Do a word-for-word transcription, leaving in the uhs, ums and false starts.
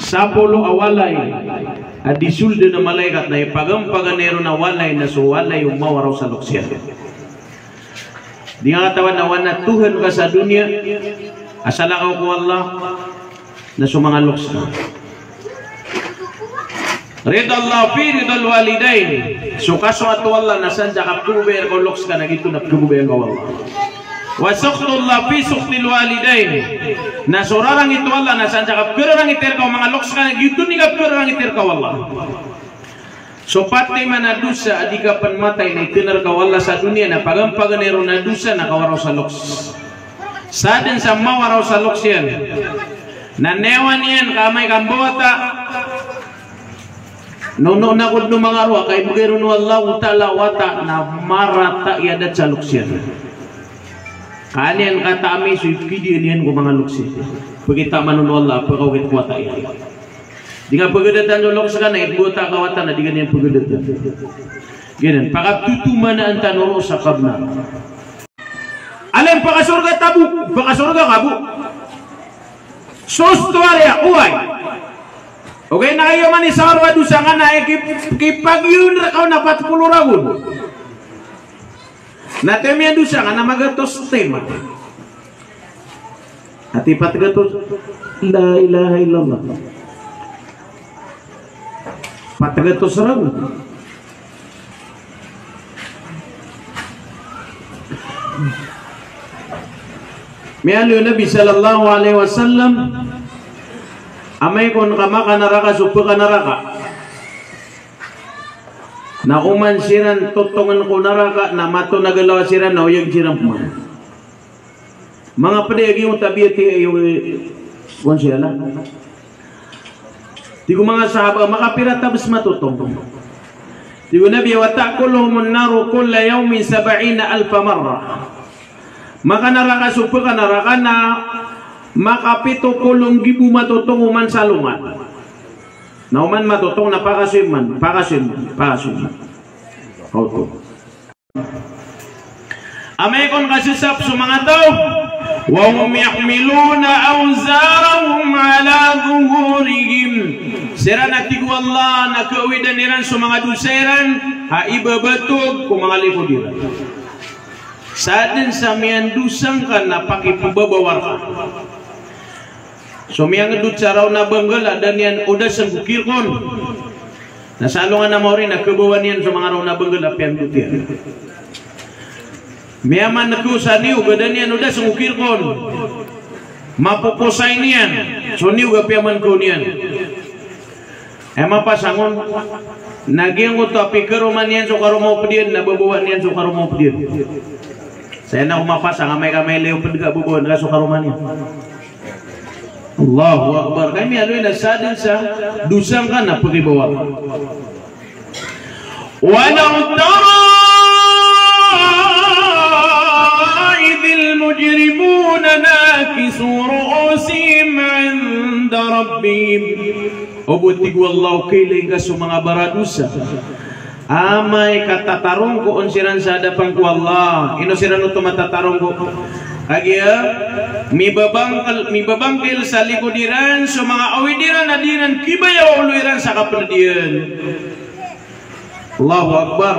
Sapolo a walay a di solden a malaikat na ipagampaganay ron a walay na so walay o mawaraw sa loks iyan. Di nga katawan a wana tohan ka sa doniya a salakaw ko Allah na so manga loks ka. Ridallah fi ridal walidain. So kasoat o Allah na san sa kapkhababayaan ka o loks ka na giyoto na pkhababayaan ka o Allah. Wa sukhtullah fi sukhtil walidain. Na so rarangit o Allah na san sa kapkhararangiti rka o manga loks ka na giyoto i kapkhararangiti rka o Allah. So pat timan a dosa a di kapn matay na itn rka o Allah sa doniya na pagampaganay ron a dosa na kawaraw sa loks. Sadn sa mawaraw sa loks iyan na niyawa niyan ka amay ka mbawata. Nono na ko dn o manga rowa ka ibgay ron o Allahu Ta'ala a wata na marata i adat sa loks iyan. Ka an iyan kataami so ipkidiyaan iyan ko manga loks iyan. Pkitaman on o Allah a pkaokit ko wata iyan. Di nga pgadatan so loks ka na ipgota ka wata na di nga niyan pgadatan. Giyanan, pakaptotomanaan tano roo sa kabnar. Alim pakasorga tabo, pakasorga ka bo. Sosto a riya, oway. Ogaid na kagiya man i sawar a dosa nga na, eh, kip-, kipagiyon rka on a pat polo ragon. Na timan a dosa nga na magatos timan. Ati pat gatos. La ilaha illallah. Pat gatos ragon. Miyaaloy o Nabi sallallahu alaihi wasallam, amay kon ka makanaraka so pkanaraka, na oman siran totongn ko naraka, na mato na galaw siran, na oyag siran pman. Manga pd a giyoto a tabiat iyan, kon siya la. Tig o manga sahaba, makapira tabs matotong? Tig o Nabi, wa ta'kuluhumun naru kulla yawmin sab'ina alfa marra. Makanaraka so pkanaraka na makapito polo nggibo matotong oman sa alongan. Na oman matotong na pakasoy man, pakasoy man, pakasoy man. Oto. Amay kon kasisap so manga taw, wa hum yahmiluna awzarahum ala zuhurihim. Siran a tig o Allah na kaawidan iran so manga dosa iran a ibabatog ko manga likod iran. Sadn sa miyandosa ngka na pakipbabawar ka. So miyangdot sa raw na banggal a da niyan odas ko kirkon. Na sa alongan a maori na khabawan iyan so manga raw na banggal a piyangdot iyan. Miyaman ko sa niyog a da niyan odas ko kirkon. Mapoposay niyan so niyog a piyaman ko niyan. Aya mapasang on na giyangkoto a pikaroma niyan so karoma o pd iyan na babawa niyan so karoma o pd iyan. Saya na ko mapasang, amay ka mailay o pd ka, babawa niyan so karoma niyan. Allahu Akbar. Kami aloy na sadn sa dosa ngka na pkibawa. Walaw tara idhil mujrimuna nakisu ru'usihim 'inda rabbihim. O bo, tig o Allah, o kailay ngka so manga baradosa. Amay ka tatarongko on siran sa adapan ko Allah. Ino siran oto matatarongko? Kagiya mibabangkl, mibabangkil sa likod iran so manga awid iran a di iran kibayaw a olo iran sa kapnd iyan. Allahu Akbar.